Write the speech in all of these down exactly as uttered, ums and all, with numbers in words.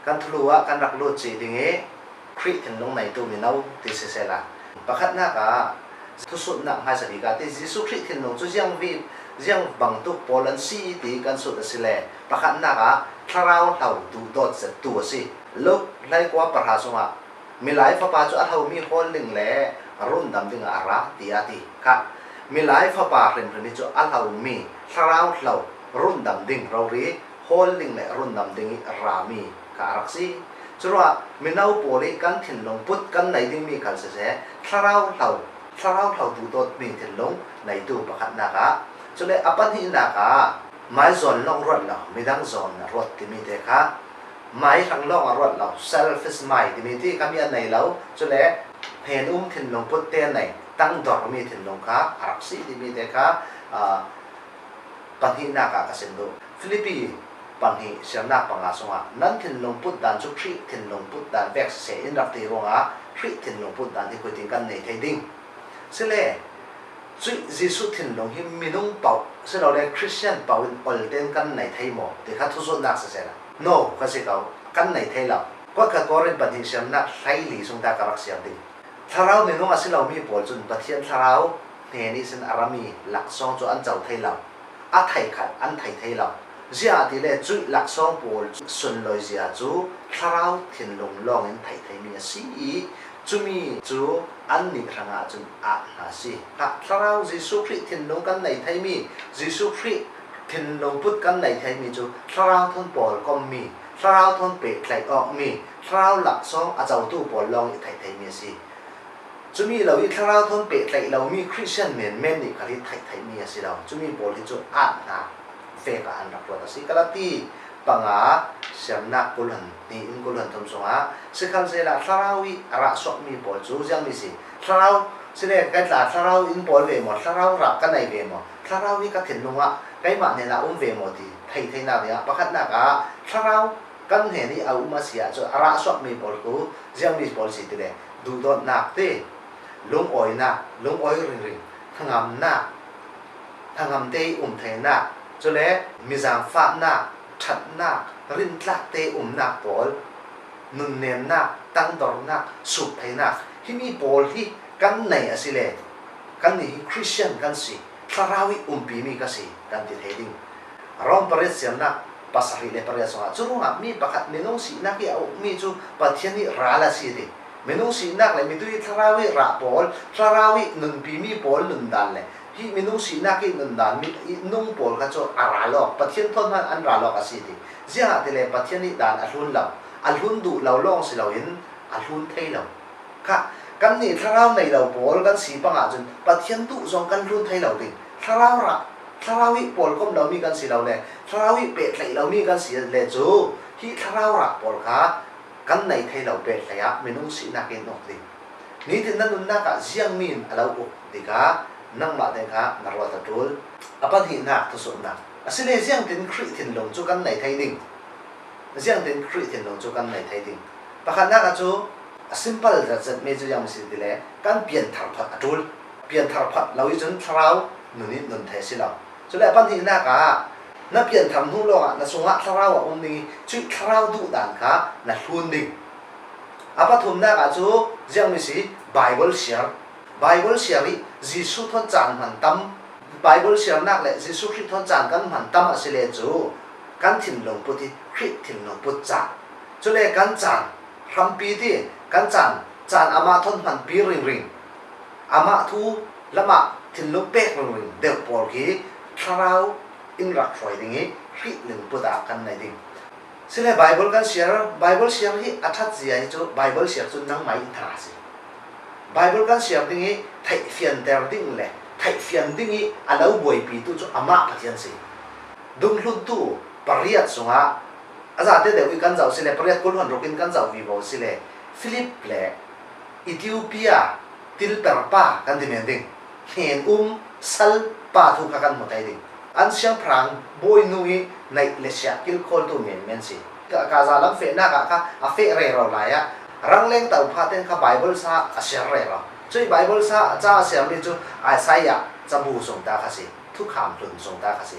Kan thulu ah kan rak lut cih ding i Khrih thinlung neitu mino ti sisela, pakhatnak ah thusutnak hmaisa bik ah ti Jesuh Khrih thinlung cu ziang vi, ziang bangtuk pawl an si ti kan sut a si le, pakhatnak ah thlarau hlo duhdawt zettu a si. Luke hleikua pahra sungah Milai Fapa cu a hlomi hawlling le rundam dingah a ra, tiah a ti kha. Milai Fapa hrimhrim hi cu a hlomi thlarau hlo rundam ding rori hawlling le rundam ding i a rami kha a rak si. Curuah mino pawl i kan thinlung put kan nei dingmi khal siseh, thlarau hlo, thlarau hlo duhdawtmi thinlung neitu pakhatnak ah, cule a pahnihnak ah mai zawn lawng ruat lo, midang zawn a ruat timi te kha, mai hrang lawng a ruat lo, selfish mai timi ti khami a nei lo, cule hnen um thinlung put te nei, tangdormi thinlung kha a rak si timi te kha, aa, pahnihnak ah ka sim duh. Filipi pahnih siarnak panga sungah nan thinlung put dan cu Khrih thinlung put dan vek siseh in rak ti ruangah Khrih thinlung put dan hi khuitin kan nei thei ding. Sile, cuih Jesuh thinlung hi minung paoh silole Christian paoh in olten kan nei thei maw ti kha thusutnak sisela, no, ka si ko, kan nei thei lo. Kuat kha Korin pahnih siarnak hleili sung ta ka rak siar ding. Thlarau minung a si lomi pawl cun Pathian Thlarau hnen ihsin a rami laksawng cu an co thei lo, a thei khat an thei thei lo. Ziangahtile cuih laksawng pawl cu sunlawizia cu thlarau thinlung lawngin theih theimi a si i, cumi cu annih hrangah cun at hna a si. Kha, thlarau Jesuh Khrih thinlung kan nei theimi, Jesuh Khrih thinlung put kan nei theimi cu thlarau thawn pawlkommi, thlarau thawn pehtlaih awkmi, thlarau laksawng a cotu pawl lawng i theih theimi a si. Cumi lo i thlarau thawn pehtlaih lomi Christian menmen nih khal hi theih theihmi a si lo. Cumi pawl hi cu at hna vek ah an rak ruat a si. Galati panga siarnak kul hlan hnih in kul hlan thum sungah, sikhalsehla thlarau i a rah suakmi pawl cu ziangmi si? Thlarau sile, kan tla thlarau in pawl ve maw? Thlarau rah ka nei ve maw? Thlarau hi ka thinlung ah keimah hnenah um ve maw ti thei theinak dingah pakhatnak ah thlarau kan hnen i a um a si ahcun a rah suakmi pawl cu ziangmi pawl si ti le, duhdawtnak te, lungawinak, lungawi ringring, hnangamnak, hnangam te i um theinak, cule mi zaangfahnak, ṭhatnak, rintlak te umnak pawl, nunnemnak, tangdornak, suk theinak, himi pawl hi kan nei a si le, kannih hi Christian kan si, thlarau i umpimi ka si, kan ti thei ding. Rom pariat siarnak pasarih le pariat sungah, cu ruangah mi pakhat minung sinak i a ukmi cu Pathian i ral a si ti. Minung sinak le mitui thlarau i rah pawl, thlarau i nunpimi pawl nundan le hi minung sinak i nundan mi i nung pawl kha cu a ral awk, Pathian thawn hman an ral awk a si ti. Ziangahtile Pathian i dan a hlun lo, a hlun duh lo lawng si loin a hlun thei lo. Kha, kannih thlarau nei lo pawl kan si pang ahcun Pathian duh zong kan hlun thei lo ding. Thlarau rah, thlarau i pawlkom lomi kan si lo le, thlarau i pehtlaih lomi kan si le cu, hi thlarau rah pawl kha kan nei thei lo pehtlaih ah minung sinak in uk ding. Nitin na nunnak ah ziangmi in a lo uk tikah nangmah te kha na ruat a ṭul. A pahnihnak thusutnak. Asile ziangtin Khrih thinlung cu kan nei thei ding? Ziangtin Khrih thinlung cu kan nei thei ding? Pakhatnak ah cu a simple zat zetmi cu ziangmi si tile kan pianthar phot a ṭul. Pianthar phot lo i cun thlarau nun i nun thei a si lo. Cule a pahnihnak ah na pianthar hnu lawngah na sungah thlarau a um ding i cuih thlarau duh dan kha na hlun ding. A pathumnak ah cu ziangmi si? Bible siar. Bible siar i Jesuh thawn caan hman tam, Bible siarnak le Jesuh Khrih thawn caan kan hman tam a si le cu kan thinlung put hi Khrih thinlung put caan. Cule kan caan hrampi ti, kan caan, caan amah thawn hmanpi ringring, amah thu lamah thinlung pek ringring deuh pawl khi thlarau in rak hruai ding i Khrih lungput ah kan nei ding. Sile Bible kan siar, Bible siar hi a ṭhat zia hi cu Bible siar cu nangmah i hna a si. Bible kan siar ding i theihfianter ding le theihfian ding i a lo buaipitu cu amah Pathian si. Dunghluntu pariat sungah a zate deuh i kan zoh sile, pariat kul hluan ruk in kan zoh vivo sile, Filip le Ethiopia tilper pa kan ti men ding, hnen um sal pa thu kha kan hmu thei ding. An siangpahrang bawi nu i naih le siah kilkhawltu men men si. Ka, Gaza lam fehnak ah kha a feh rero lai ah rangleng tophate kha Bible sa a siar rero. Cui Bible sa ca a siarmi cu Isaiah cabu sung ta kha si, thukham hlun sung ta kha si.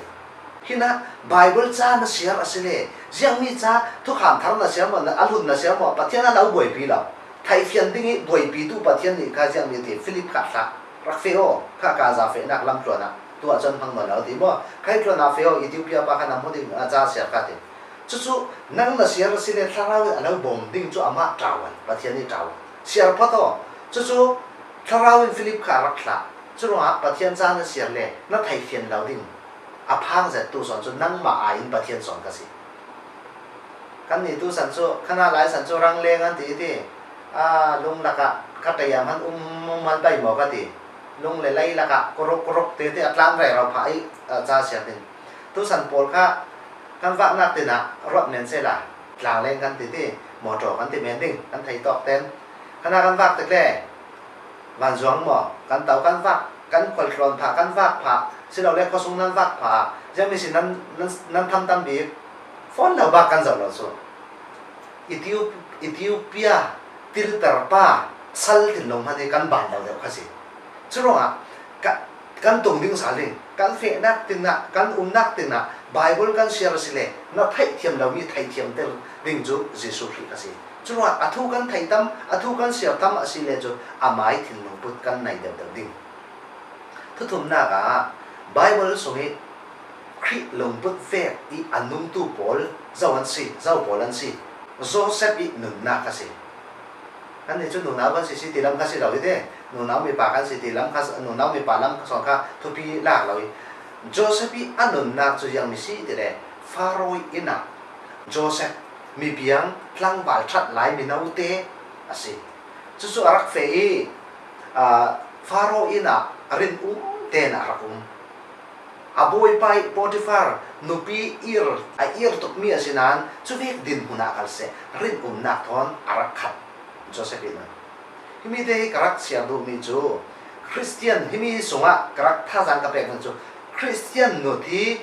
Hinah Bible ca na siar a si le, ziangmi ca thukham thar na siar maw, a hlun na siar maw, Pathian a lo buaipi lo. Theihfian ding i buaipitu Pathian nih kha ziangmi ti Philip kha thlah rak feh aw, kha Gaza fehnak lamtluan ah tuah cun hmang nawn lo ti maw? Kha hi tluan ah feh aw, Ethiopia pa kha na hmu ding a ca siar kha ti. Cucu nang na siar a si le Thlarau in a lo bawm ding cu amah ṭawl, Pathian nih ṭawl. Siar phawt aw. Cucu Thlarau in Philip kha a rak thlah. Curuangah Pathian ca na siar le na theihfian lo ding a phang zettu sawn cu nangmah aiin Pathian sawn ka si. Kannih tu san cu, khanah lai san cu rangleng an ti i ti, a, lung lakah ka tei ah hman um, um hman pei maw ka ti. Lung le lei lakah kuruk kuruk ti ti a tlang rero phah i, a, ca siar ding. Tu san pawl kha kan vaknak tinah ruat men sehla tlangleng kan ti ti, motor kan ti men ding kan thei tawk ten. Khanah kan vak tek le, vanzuang maw? Kan to kan vak, kan khualtlawn phah, kan vak phah, silole khuasung nan vak phah, ziangmi si nan, nan, nan thamtam bik, phone lo bak kan zoh lo cu. Ethiop-, Ethiopia tilter pa sal thinlung hmanh hi kan ban lo deuh kha si. Curuangah ka, kan tung ding sal ding, kan fehnak tinah, kan umnak tinah Bible kan siar a si le na theihthiam lomi theihthiamter ding cu Jesuh Khrih a si. Curuangah a thu kan theih tam, a thu kan siar tam a si le cu amai thinlung put kan nei deuhdeuh ding. Thuthumnak ah Bible sung i Khrih lungput vek i a nungtu pawl zo an si, zo pawl an si. Joseph i nunnak a si. Kannih cu nunau kan si, si ti lam kha si lo i ti. Nunau mipa kan si ti lam kha, nunau mipa lam sawn kha thupi lak lo i. Joseph i a nunnak cu ziangmi si ti le Faro i inn ah Joseph mipiang tlangval ṭhat lai mino te a si. Cucu a rak feh i, aa, Faro inn ah rinum tein a rak um. A bawipa i Potifar nupi ir, a ir tukmi a si nain cuvek dinhmun ah kal seh rinumnak thawn a rak khat Joseph i nun. Himi te hi ka rak siar duhmi cu Khristian, himi sungah ka rak thazaang ka pek hna cu Khristian nut hi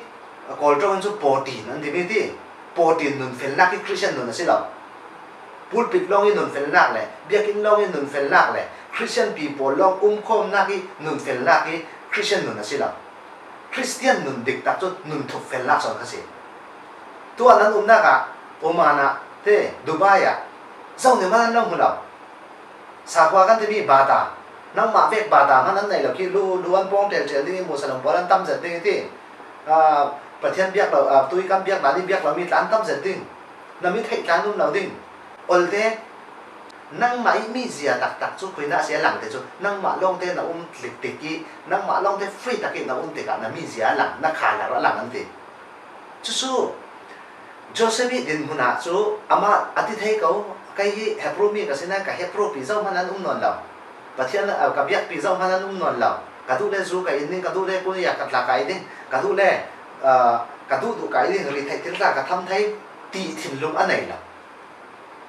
Kawl ṭawng in cu pawtin an timi ti. Pawtin nun felnak hi Khristian nun a si lo. Pulpit lawng i nun felnak le biakinn lawng i nun felnak le Khristian pi pawl lawng umkhawmnak i nun felnak hi Khristian nun a si lo. Khristian nun diktak cu nun thuk felnak sawn kha si. Tuah nan umnak ah Oman ah te Dubai ah zo nih hmanh an lo hmu lo. Sakhua kan timi bata, nangmah vek bata hmanh an nei lo khi lu, lu an pawng ṭelṭel ding i Muslim pawl an tam zet ding i ti. Aa, Pathian biak lo, aa, tui kan biak dan i biak lomi tla an tam zet ding. Na mi theih tla an um lo ding. Olte, nangmah i mizia taktak cu khui na a si a lang te cu, nangmah lawngte na um tlik tik i, nangmah lawngte free tak i na um tikah na mizia a lang, na khalar a lang an ti. Cucu Joseph i dinhmun ah cu amah a ti thei ko, kei hi Hebru mi ka si nain ka Hebru pi zohhmanh an um nawn lo. Pathian, aa, ka biakpi zohhmanh an um nawn lo. Ka duh le zu ka in ding, ka duh le kunia ka tla ka i ding, ka duh le, aa, ka duh duh ka i ding, ri theih thil tla ka tham thei ti thinlung a nei lo.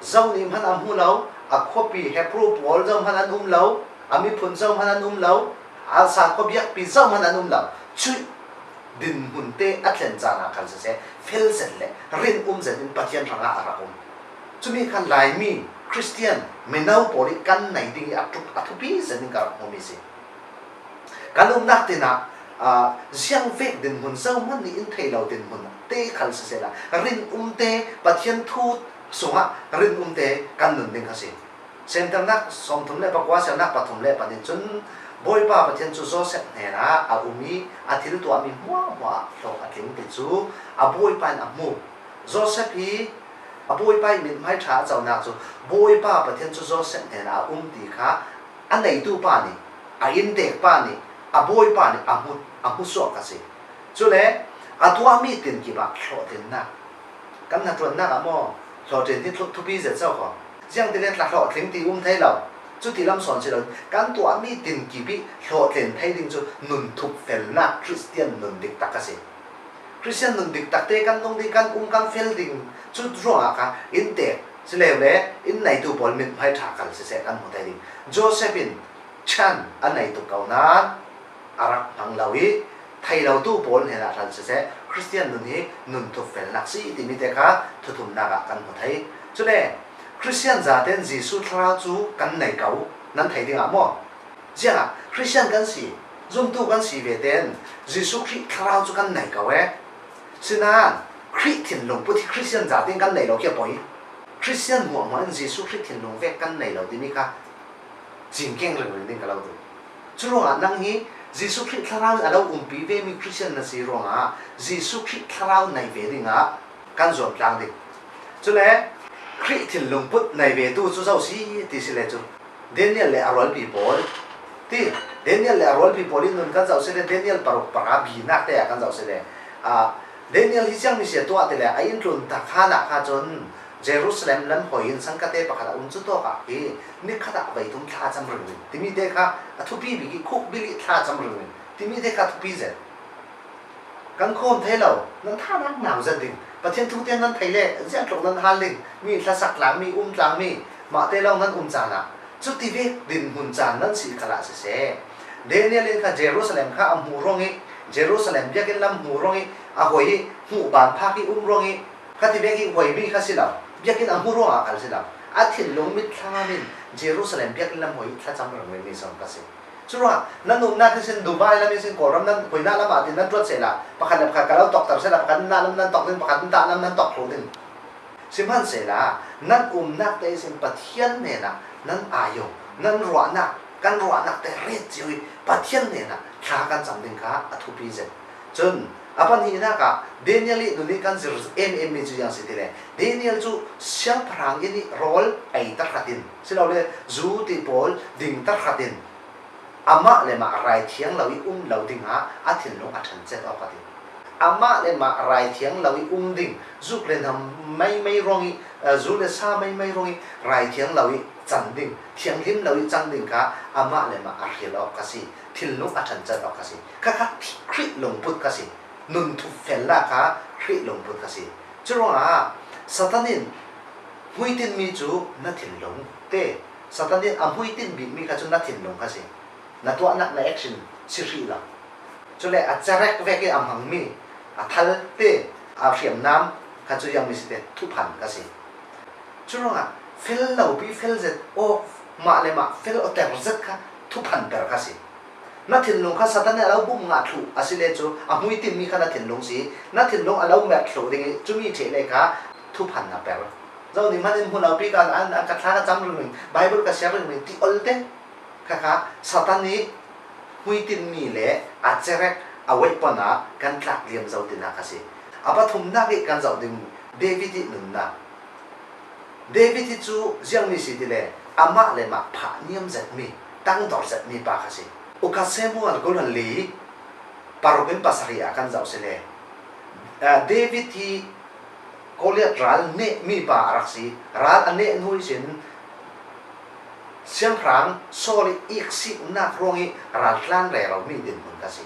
Zo nih hmanh a hmu lo, a khuapi Hebru pawl zohhmanh an um lo, a miphun zohhmanh an um lo, a sakhua biakpi zohhmanh an um lo. Cuih dinhmun te a thlen caan ah khan siseh, fel zet le rinum zet in Pathian hrangah a rak um. Cumi khan Laimi Khristian mino pawl i kan nei ding i a tuk, a thupi zet in ka rak hmumi si. Kan umnak tinah, aa, ziangvek dinhmun zohhmanh nih in thei lo dinhmun te khal sisehla, rinum te, Pathian thu sungah rinum te kan nun ding kha si. Semternak sawmthum le pakua, siarnak pathum le panin cun Bawipa Pathian cu Joseph hnenah a um i a thil tuahmi hmuahhmuah ah hlawh a tling ti cu a Bawipa in a hmu. Joseph hi a Bawipa i mithmai ṭha a conak cu Bawipa Pathian cu Joseph hnenah a um ti kha a neitu pa nih, a inntek pa nih, a Bawipa nih a hmu, a hmusuak a si. Cule a tuahmi tin kip ah hlawhtlinnak, kan hnaṭuannak ah maw, hlawhtling hi thu-, thupi zet so kho. Ziangtile tla hlawhtling ti um thei lo. Cuti lam sawn si lo. Kan tuahmi tin kip i hlawhtlin thei ding cu nun thukfelnak Khristian nun diktak a si. Khristian nun diktak te kan nung ding, kan um, kan fel ding cu ruangah kha inntek si leu le inn neitu pawl mithmai ṭha kal siseh kan hmu thei ding. Joseph in chan a nei tuk ko nain a rak hmang lo i, thei lotu pawl hnenah hlan siseh, Khristian nun hi nun thukfelnak si timi te kha thuthumnak ah kan hmu thei. Cule Khristian zaten Jesuh Thlarau cu kan nei ko, nan thei dingah maw? Ziangah Khristian kan si, zumtu kan si ve ten Jesuh Khrih Thlarau cu kan nei ko e. Sinain Khrih thinlung put hi Khristian zate in kan nei lo khi a poi. Khristian hmuahhmuah in Jesuh Khrih thinlung vek kan nei lo timi kha cingkeng ringring ding ka lo duh. Curuangah nang hi Jesuh Khrih thlarau in a lo umpi vemi Khristian na si ruangah Jesuh Khrih thlarau nei ve dingah kan zuamtlang ding. Cule Khrih thinlung put nei ve tu cu zo si ti si le cu Daniel le a rualpi pawl ti, Daniel le a rualpi pawl in nun kan zoh si le Daniel paruk para binak te ah kan zoh si le, ah, Daniel hi ciangmi si a tuah ti le a inn tlun tak khan ah kha cun Jerusalem lam hoi in sangkate pakhat a um cu tawk ah khi nikhat ah vei thum thla a cam ringring timi te kha a thupi bik i khuk bil i thla a cam ringring timi te kha a thupi zet. Kan khawm thei lo, nan thanak nau zat ding. Pathian thu te nan thei le ziangtluk nan hal ding. Mi hlasak tlang, mi um tlang, mi mah te lawng nan um caan ah cuti vek dinhmun caan nan si khalah siseh, Daniel in kha Jerusalem kha a hmu ruang i Jerusalem biakinn lam hmu ruang i a hoi i hmuh ban phak i um ruang i kha ti vek i hoi mi kha si lo. Biakinn a hmu ruangah kal si lo. A thinlung mitthlam in Jerusalem biakinn lam hoi i thlacam ringring mi zong kha si. Curuangah nan umnak ihsin Dubai lam ihsin Kawlram nan hoinak lamah tin nan tuat sehla pakhat le pakhat ka lo tokter sehla pakhat nunnak lam nan tok ding, pakhat nunnak lam nan tok thlo ding. Sihmanhsehla nan umnak te ihsin Pathian hnenah nan aa ung, nan ruahnak, kan ruahnak te ret cio i Pathian hnenah thla kan cam ding kha a thupi zet. Cun a pahnihnak ah Daniel i nun i kan zir em em mi cu ziang si ti le Daniel cu siangpahrang inn i rawl ei tahratin silole zu ti pawl ding tahratin amah le mah raithiang lo i um lo dingah a thinlung a ṭhan cet awk a ti. Amah le mah raithiang lo i um ding, zuk le hnam meimei ruang i, eh, zu le sa meimei ruang i raithiang lo i can ding, thianghlim lo i cang ding kha amah le mah a hrial awk kha si, thinlung a ṭhan cet awk kha si. Kha kha Khrih lungput kha si, nun thup fel la kha Khrih lungput kha si. Curuangah Satan in hmuitinmi cu na thinlung te, Satan in a hmuitin bikmi kha cu na thinlung kha si. Na tuahnak, na action si hrih lo. Cule a cerek vek i a hmangmi, a thal te, a hriamnam kha cu ziangmi si te thuphan kha si. Curuangah fel lopi fel zet awk mah le mah fel awter zet kha thuphan per kha si. Na thinlung kha Satan nih a lo bum ngah thluh a si le cu a hmuitinmi kha na thinlung si. Na thinlung a lo merh thluh ding i cumi ṭheh le kha thuphan na per. Zo nih hmanh in hmu lopi ka an, an, ka thla ka cam ringring, Baibal ka siar ringring ti olte kha kha Satan nih hmuitinmi le a cerek a weapon ah kan tlak liam zo tinak a si. A pathumnak i kan zoh ding David i nunnak. David hi cu ziangmi si ti le amah le mah phah niam zetmi, tangdor zetmi pa kha si. Ukhat Samuel kul hluan li paruk in pasarih ah kan zoh si le, ah, David hi Goliath ral nehmi pa a rak si. Ral a neh hnu ihsin siangpahrang Saul i iksiknak ruang i ral tlan rero mi dinhmun kha si.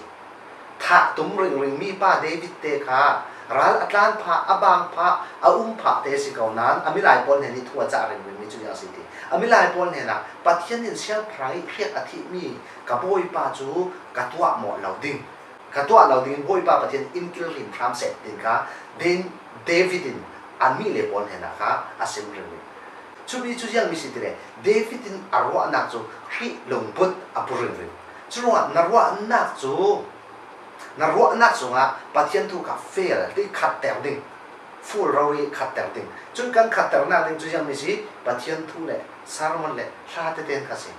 Thah tum ringring mi pa David te kha ral a tlan phah, a bang phah, a um phah te si ko nain a milai pawl hnen i thu a cah ringring mi cu ziang si ti. A milai pawl hnenah Pathian in siangpahrang i hriak a thihmi ka bawipa cu ka tuah mawh lo ding, ka tuah lo dingin Bawipa Pathian in kilhrim hram seh, tin kha Dan-, David in a mi le pawl hnenah kha a sim ringring. Cumi cu ziangmi si ti le David in a ruahnak cu Khrih lungput a put ringring. Curuangah na ruahnak cu, na ruahnak cungah Pathian thu kha fel ti khatter ding, full rori khatter ding. Cun kan khatternak ding cu ziangmi si, Pathian thu le sermon le hla tete in kha si.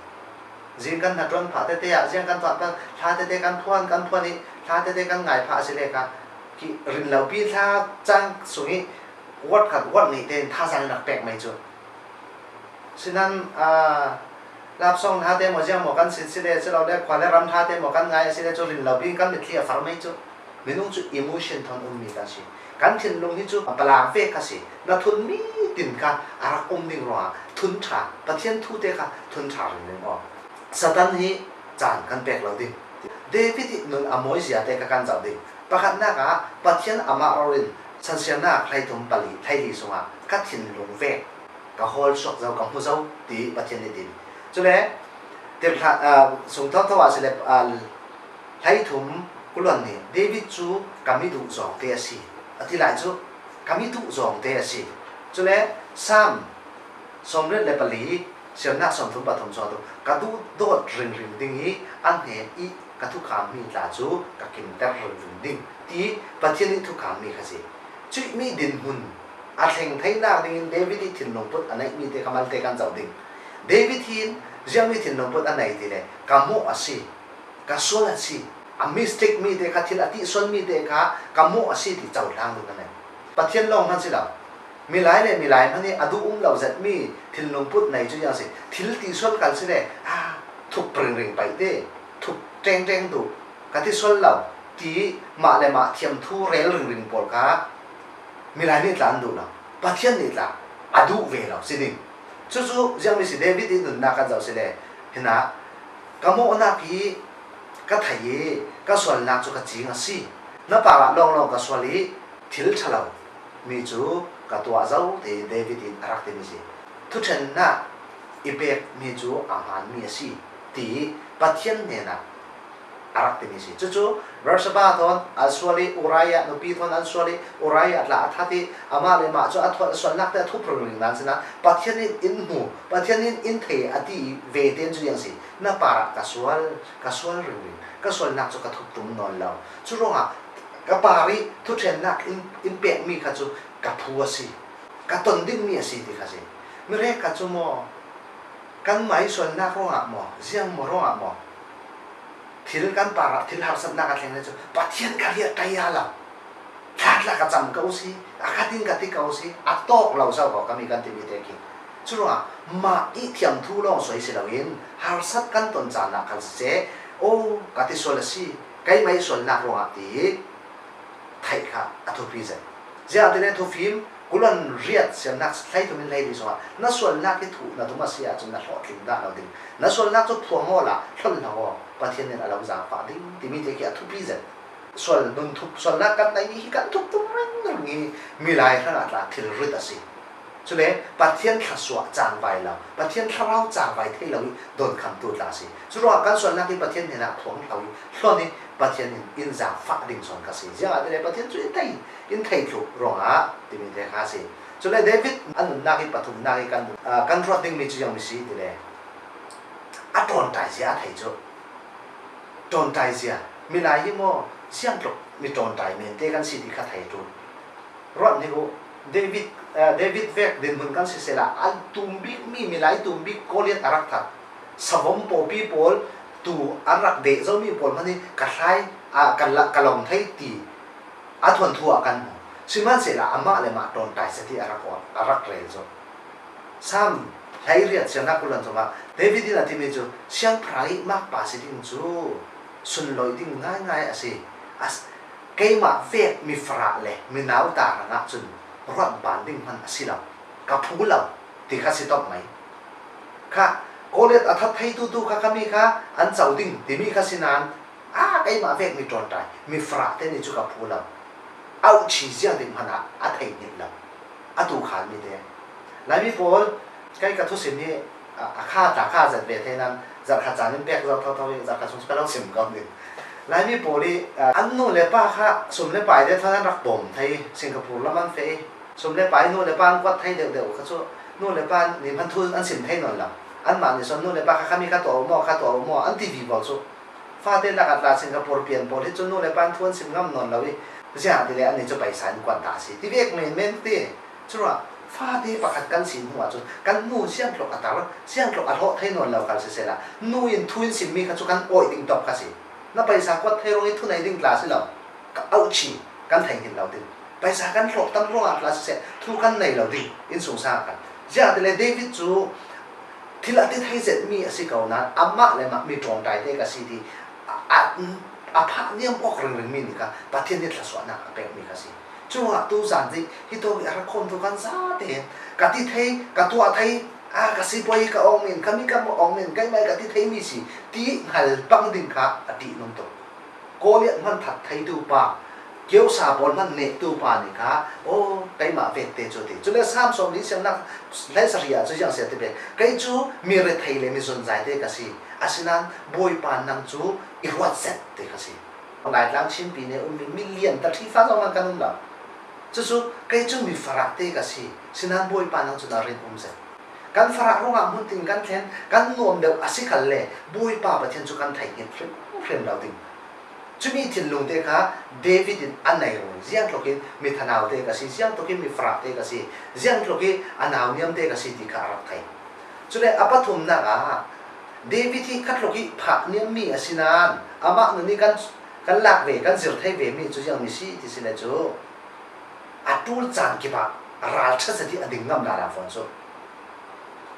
Zing kan hnaṭuan phah tete ah, ziang kan tuah hna, hla tete kan phuan, kan phuan i hla tete kan ngai phah a si le kha, khi rin lopi hla cang sung i word khat, word nih tein thazaang in rak pek mai cu. Sinan, aa, love song hla te maw ziang maw kan si si le, si lo le khua le ram hla te maw kan ngai a si le cu rin lopi kan mitthli a far mai cu. Minung cu emotion thawn ummi kan si. Kan thinlung hi cu a palang ve kha si. Na thunmi tin kha a rak um ding ruangah thun ṭha, Pathian thu te kha thun ṭha ringring aw. Satan hi caan kan pek lo ding. David i nun a mawizia te kha kan zoh ding. Pakhatnak ah Pathian amah rori in sansiarnak hleithum pali, hleili sungah ka thinlung vek ka hawl suak zo, ka hmu zo ti Pathian nih a ti. Cule tirhla, aa, sung thotho ah si le, aa, hleithum kuluan nih David cu ka mi duh zawngte a si a ti lai cu, ka mi duh zawngte a si. Cule Sam sawmriat le pali, siarnak sawmthum pathum sung tu ka duhdawt ringring ding i a hnen i ka thukham mi tla cu ka kimter ringring ding. ti Pathian ih thukham mi kha si. Cuih mi dinhmun a thleng theinak dingin David ih thinlungput a neih mite kha malte kan zoh ding. David hin ziang mi thinlungput a nei ti le ka mawh a si, ka sual a si, a mistake mite kha, thil a tihsual mite kha ka mawh a si ti cohlang ding a nei. Pathian lawng hman si lo. Milai le milai hman ih a duh um lo zet mi thinlungput nei cu ziang si. Thil tihsual khal si le, a, thup ringring paih te, thup ṭengṭeng duh, ka tisual lo, ti mah le mah thiamthu rel ringring pawl kha milai nih tla an duh lo, Pathian nih tla a duh ve lo si ding. Cucu ziangmi si David ih nunnak kan zoh si le, hinah ka mawhnak hi ka thei ih ka sualnak cu ka cing a si. Na parah lawnglawng ka sual ih thil ṭha lo mi cu ka tuah zo, ti David in a rak timi si. Thuṭhennak i pekmi cu a hmaanmi a si, ti Pathian hnenah a rak timi si. Cucu Bathsheba thawn an sual ih Uriah nupi thawn an sual ih Uriah tla a that ih amah le mah cu a thuah sualnak te a thup ringring nan sinain Pathian in in hmu, Pathian in in thei a ti ve tein cu ziang si. Na parah ka sual, ka sual ringring, ka sualnak cu ka thup tum nawn lo. Curuangah ka par ih thuṭhennak in, in pekmi kha cu ka phu a si, ka ton dingmi a si ti kha si. Mirek kha cu maw, kanmah ih sualnak ruangah maw, ziang maw ruangah maw, thil kan parah thil harsatnak a thleng le cu Pathian kha liat ṭai a lo. Tlatla ka cam ko si, a ka ding ka ti ko si, a tawk lo so ko kami kan timi te khi. Curuangah mah ih thiamthu lawng suai si loin harsat kan ton caan ah khal siseh, o, ka tisual a si, keimah ih sualnak ruangah ti theih kha a thupi zet. Ziangahtile thufim, kulon riat siamnak hleithum in hleili sungah na sualnak hi thuh na tum a si ahcun na hlawhtling dah lo ding. Na sualnak cu phuang awla hlon hlah aw, Pathian in a lo zaangfah ding timi te khi a thupi zet. Sual nun thup, sualnak kan neihmi hi kan thup tum ringring ih milai hrangah tla thilrit a si. Cule Pathian thluasuah cangvai lo, Pathian thlarau cangvai thei lo ih donkhamtu tla a si. Curuangah kan sualnak hi Pathian hnenah phuang hlah ih hlon ih Pathian in in zaangfah ding sawn kha si. Ziangahtile Pathian cu in thei, in thei thluh ruangah timi te kha a si. Cule David a nunnak ih pathumnak ih kan, aa, kan ruat dingmi cu ziangmi si tile a ṭawnṭaizia a thei cu. Ṭawnṭaizia, milai hi maw, siangtluk mi ṭawnṭai men te kan si ti kha thei ṭul. Ruat hnik uh, David, eh, David vek dinhmun kan sisehla, a tum bikmi, milai tum bik Goliath a rak that. Savom pawpi pawl, tu an rak deh zomi pawl hmanh hi ka hlai, ah, ka la, ka lawng thei ti a thuanthu ah kan hmu. Sihmanhsehla amah le mah ṭawnṭai seh ti a rak, a rak rel cu. Sam hleiriat siangnak kulon zongah David in a timi cu, siangpahrang ih makpa si ding cu sunlawih ding ngaingai a si. A s-, keimah vek mifarah le minau ta hrangah cun ruat ban ding hman a si lo, ka phu lo, ti kha si tawk mai. Kha, Goliath a that theitu tu kha khami kha an co ding timi kha si nain, a, keimah vek mi ṭawnṭai, mifarah te nih cu ka phu lo. Auhchi ziang ding hmanh ah a thei hnilh lo. A tu khalmi te. Laimi pawl, kei ka thusim hi, a, a kha ta kha zat ve thei nan, zarhkhat caan in pek zo thotho ih, zarhkhat sung cu ka lo sim ko ding. Laimi pawl ih, a, an nu le pa kha sum le pai te thawn an rak bawm thei, Singapore lam an feh ih, sum le pai nu le pa an kuat thei deuhdeuh kha cu, nu le pa nih hmanh thu an sim thei nawn lo. Anmah nih sawn nu le pa kha khami kha tuah u maw, kha tuah u maw, an ti vivo cu. Fate lakah tla Singapore pian pawl hi cu nu le pa in thu an sim ngam nawn lo ih, ziangahtile annih cu paisa in kuat dah a si. Ti vek menmen ti. Curuangah fate pakhat kan si hnu ahcun kan nu ziangtluk a tar, ziangtluk a hlawh thei nawn lo khal sisehla, nu in thu in simmi kha cu kan awih ding tawk kha si. Na paisa kuat thei ruang ih thunei ding tla si lo. Ka auhchi kan thei hnilh lo ding. Paisa kan hlawh tam ruangah tla siseh, thu kan nei lo ding, innsungsang ah khan. Ziangahtile David cu thil a ti thei zetmi a si ko nain, amah le mah mi ṭawnṭai te ka si ti a, a, a phah niam awk ringringmi nih kha Pathian nih thluasuahnak a pekmi kha si. Curuangah tu zan hi, hi tawk ih a rak khawmtu kan zate ka ti thei, ka tuah thei, a, ka sipuai ka awng men, ka mi ka awng men, keimah ka ti theimi si, ti hngal pang ding kha a ṭihnung tuk. Goliath hmanthat theitu pa, kiosa pawl hman nehtu pa nih kha, aw, keimah vek te cu ti. Cule Sam sawmli siamnak hleisarih ah cu ziang si a ti ve. Kei cu mi rethei le mi zunzai te ka si. Asinain Bawipa nang cu i ruat zet te ka si. Laitlang Chinpi nih ummi milian ta ṭhifa zong hmanh kan um lo. Cucu kei cu mi farah te ka si. Sinain Bawipa nang cu na rin um zet. Kan farah ruangah hmun tin kan thlen, kan nuam deuh a si khalle, Bawipa Pathian cu kan thei hngilh hrimhrim lo ding. Cumi thinlungte kha David in a nei rua. Ziangtluk in mi thanaute ka si, ziangtluk in mi farate ka si, ziangtluk in a nauniamte ka si ti kha a rak thei. Cule a pathumnak ah David hi khatluk in phak niammi a si nain amah nun in kan, kan lak ve, kan zir thei ve mi cu ziangmi si ti si le cu a ṭul caan kip ah ralṭha zet in a ding ngam lala fawn cu.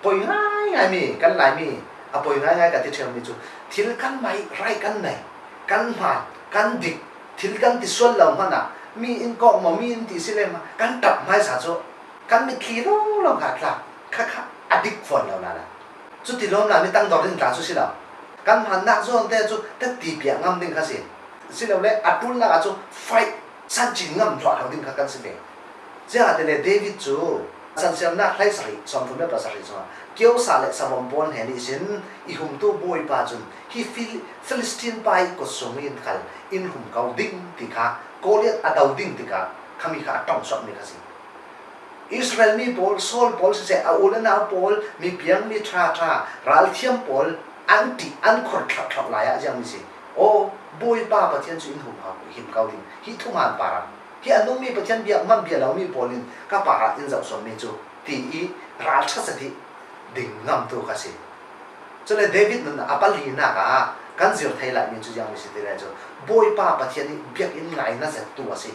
Poi ngaingaimi kan Laimi a poi ngaingai ka ti ṭhiammi cu thil kan mai raih kan nei, kan hmaan, kan dik, thil kan ti sual lo hmanh ah mi in kawk maw, mi in ti si le maw, kan ṭap hmaisa cu kan mitthli lawnglawng kha tlak kha kha a dik fawn lo lala. Cuti lawm lai mi tangdor ding tla cu si lo. Kan hmannak zawnte cu tetti piak ngam ding kha si. Silole a ṭulnak ah cu fight, sancin ngam hluahhlo ding kha kan si ve. Ziangahtile David cu Sansiamnak hleisarih, sawmthum le pasarih cungah, kiosa le savom pawl hnen ihsin i humtu Bawipa cun hi Fil-, Filistin pa i kut sung in khal in hum ko ding ti kha, Goliath a do ding tikah khami kha a ṭongsuakmi kha si. Israel mi pawl, Saul pawl siseh, a u le nau pawl, mi piang, mi ṭha ṭha, ralthiam pawl an ṭih, an khor thlauh thlauh lai ah ziangmi si. Aw, Bawipa Pathian cu in hum ko, him ko ding. Hi thuman parah, hi a nungmi Pathian bia, man bia lomi pawl in ka parah in zohsuammi cu, ti i ralṭha zet in ding ngamtu kha si. Cule David nun a palinak ah kan zir thei laimi cu ziangmi si ti le cu, Bawipa Pathian i biakinn ngaina zettu a si.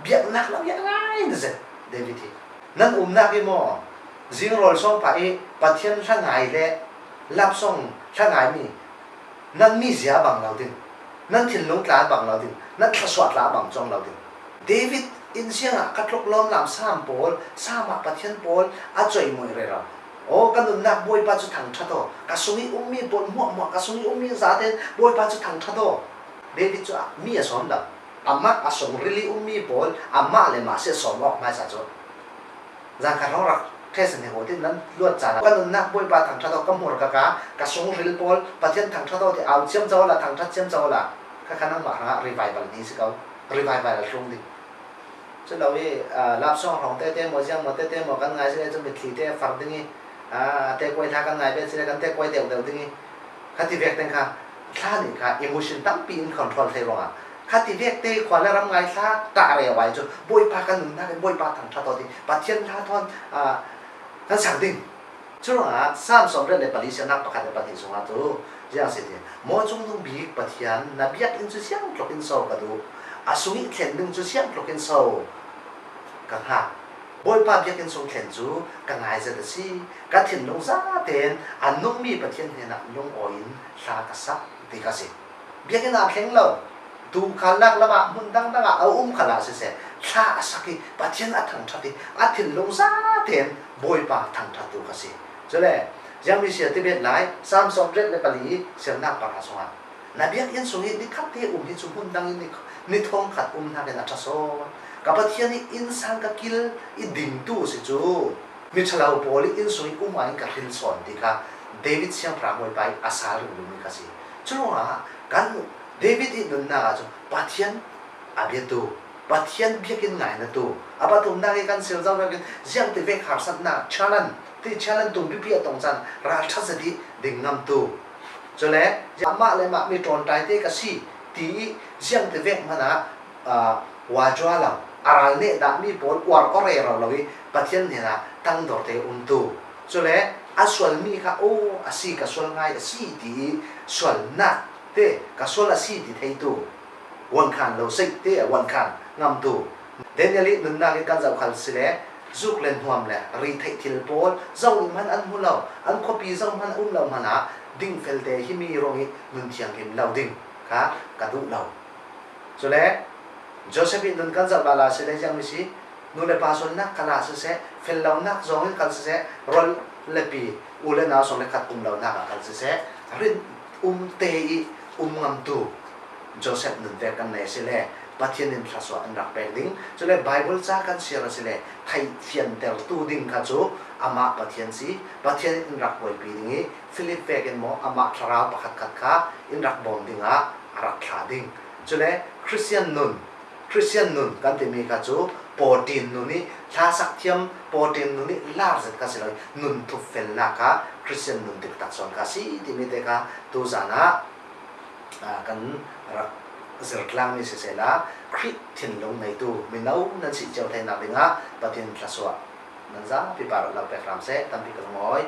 Biaknak lo i a ngaina zet David hi. Nan umnak i maw, zingrawl sawngpha i Pathian hla ngai le lapsawng hla ngaimi nan mizia bang lo ding, nan thinlung tla bang lo ding, nan thluasuah tla bang cuang lo ding. David in ziangah ka tluk lawmlam Sam pawl, Sam ah Pathian pawl a coimawih rero. Aw, ka nunnak Bawipa cu thangṭhat aw, ka sung i ummi pawl hmuahhmuah, ka sung i ummi zaten Bawipa cu thangṭhat aw. David cu a, mi a sawm lo. Amah a sungril i ummi pawl amah le mah si a sawm awk hmaisa cu. Zan khat hrawng rak ṭhesen he ko tin nan luat caan ah, ka nunnak Bawipa thangṭhat aw, ka hmur ka ka, ka sungril pawl Pathian thangṭhat aw ti au ciamco la, thangṭhat ciamco la. Kha kha nangmah hrangah revival ni si ko, revival a tlung ding. Cu lo i, aa, lap sawng hrawng tete maw, ziang maw tete maw kan ngai si le cu mitthli te a far ding i, aa, tekuai hla kan ngai ve si le kan tekuai deuh deuh ding i, kha ti vek teng kha thla nih kha emotion tampi in control thei ruangah kha ti vek te khua le ram ngai thla ṭah rero ai cu Bawipa kan nunnak in Bawipa thangṭhat aw ti Pathian hla thawn, aa, kan sak ding. Curuangah Sam sawmriat le pali siarnak pakhat le pahnih sungah cu ziang si ti, Maw Cungnung Bik Pathian, na biakinn cu siangtluk in so ka duh, a sung i thlen ding cu siangtluk in so ka hngak. Bawipa biakinn sung thlen cu ka ngai zet a si. Ka thinlung zaten a nungmi Pathian hnenah lungawi in hla ka sak ti ka si. Biakinn ah thleng lo, tu kha lak lamah hmun dangdang ah a um khalah siseh, thla a sak i Pathian a thangṭhat i a thinlung zaten Bawipa thangṭhattu kha si. Cule ziangmi si a Tibet lai Sam sawmriat le pali siarnak panga sungah, na biakinn sung i ni khat te um hi cu hmun dang in ni, ni thawng khat um hnakin a ṭha sawn. Ka Pathian i innsang ka kil i dingtu si cu, mi ṭhalo pawl i inn sung i um ah in ka hril sawn ti kha David siangpahrang Bawipa i a sal ringringmi kha si. Curuangah kan David i nunnak ah cun Pathian a biatu, Pathian biakinn ngainatu, a pathumnak i kan sir zo vekin ziangtivek harsatnak, challenge, ti challenge tum pipi a tong caan ralṭha zet i ding ngamtu. Cule amah le amah mi ṭawnṭaite ka si ti i ziangtivek hmanh ah, aa, uajua lo, a ral neh dahmi pawl uar aw rero lo i Pathian hnenah tangdorte umtu. Cule a sualmi kha, aw, a si, ka sual ngai a si ti i sualnak te ka sual a si ti theitu. Vuankhan lo sei te vuankhan ngamtu. Daniel i nunnak in kan zoh khal si le zuk le hnuam le rih theih thil pawl zoh nih hmanh an hmu lo, an khuapi zoh hmanh a um lo hmanh ah dingfel te hi mi ruang i nun thianghlim lo ding kha ka duh lo. Cule Joseph i nun kan zoh lala si le ziangmi si, nu le pa sualnak khalah siseh, fel lonak zong in khal siseh, rawl le pi, u le nau sawm le khat um lonak ah khal siseh, rin um te i um ngamtu Joseph nun vek kan nei a si le Pathian in thluasuah in rak pek ding. Cule Bible ca kan siar a si le theih fiantertu ding kha cu amah Pathian si, Pathian in rak buaipi ding i Philip vekin maw amah thlarau pakhatkhat kha in rak bawm dingah a rak thlah ding. Cule Christian nun, Christian nun kan timi kha cu pawṭin nun i hlasak thiam, pawṭin nun i lar zet kha si lo i nun thupfelnak kha Christian nun diktak sawn kha si timi te kha tuzan ah, aa, kan rak zirtlangmi sisela, Khrih thinlung neitu mino nan si cio theinak dingah Pathian thluasuah nan zapi par lo pek hram seh. Tampi ka lungawi.